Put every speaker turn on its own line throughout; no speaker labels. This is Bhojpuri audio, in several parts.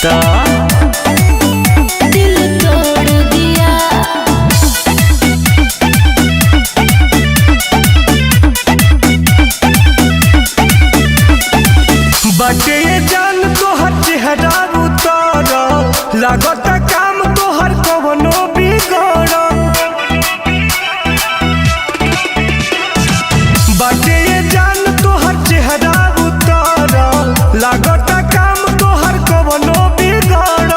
तो
दिल तोड़ दिया।
बाटे ये जान तोहर चेहरा उतर, लागत काम तोहर कवनो बिगड़। बाटे ये जान तोहर चेहरा उतर, लागत काम तोहर कवनो बिगड़।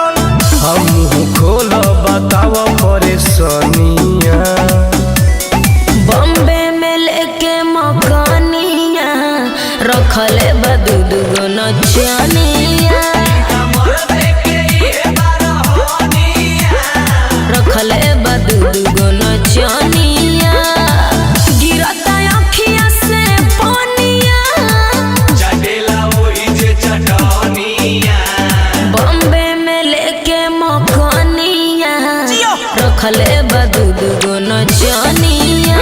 हम मुँह खोल बताव परेशानिया।
बॉम्बे में लेके मकानिया रखले बा दू दूगो नचनिया। रखले बा दू दूगो नचनिया। गिरता अखिया से पानिया। बॉम्बे में लेके मकानिया रखले बा दू दूगो नचनिया।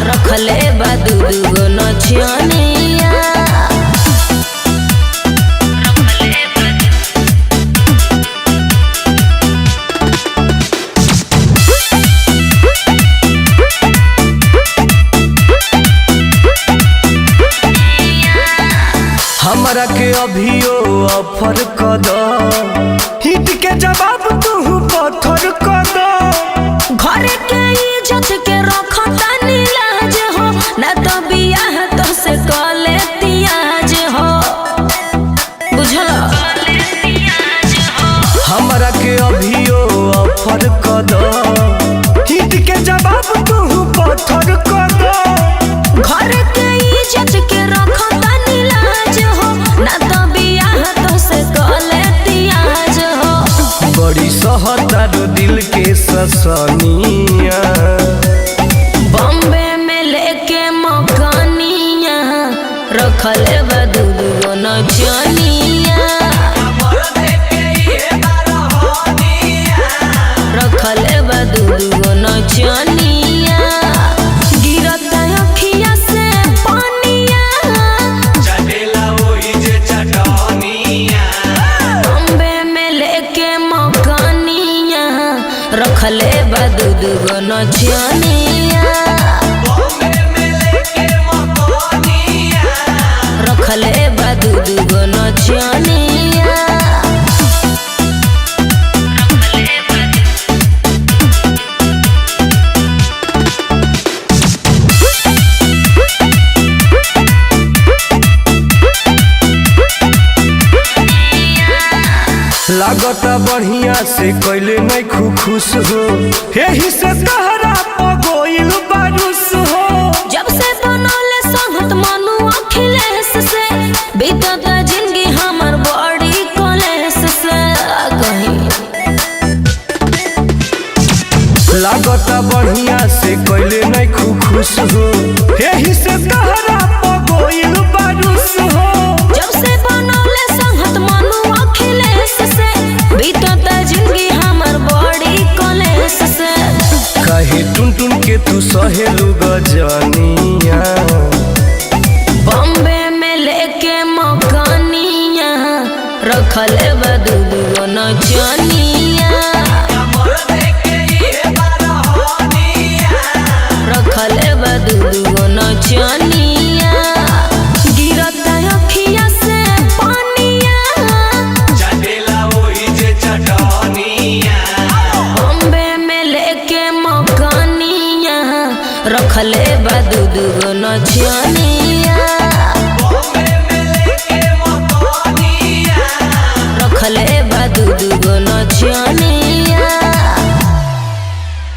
रखले बा दू दूगो नचनिया।
हमरा के अभियो ऑफर क द, हिट के जवाब तू पत्थर क द।
घर के इज्जत के रखता लाज हो, ना तो बियाह तो से कले तियाज हो, बुझल।
हमरा के अभियो ऑफर क द, हिट के जवाब तू पत्थर क द।
घर के इज्जत के रखता लाज हो, ना तो बियाह तो से कले तियाज हो।
बड़ी सहतारू दिल के ससनिया।
बॉम्बे में लेके मकानिया रखले बा दू दूगो नचनिया। रखले बा दू दूगो नचनिया। गिरता अखिया से पानिया। बॉम्बे में लेके मकानिया रखले बा दू दूगो नचनिया। रखले बा दू दूगो नचनिया।
लागता बढ़िया से कैले नहीं खुश हो, एही से तहरा पगोइल बारूस हो।
जब से बनौले संगत मनु अखिलेश से, बीतत जिंदगी हमर बड़ी कलेश से। कहीं
लागता बढ़िया से कैले नहीं खुश हो, एही से तहरा पगोइल बारूस हो।
जब से बनौले संगत मनु अखिलेश से, बीतत जिंदगी हमर बड़ी कलेश से।
कहे टुन टुन के तू सहेलू गजनिया।
बॉम्बे में लेके मकानिया रखले बा दू दूगो नचनिया। रखले बा दू दूगो नचनिया। गिरता अखिया से पानिया। बॉम्बे में लेके मकानिया रखले बा दू दूगो नचनिया।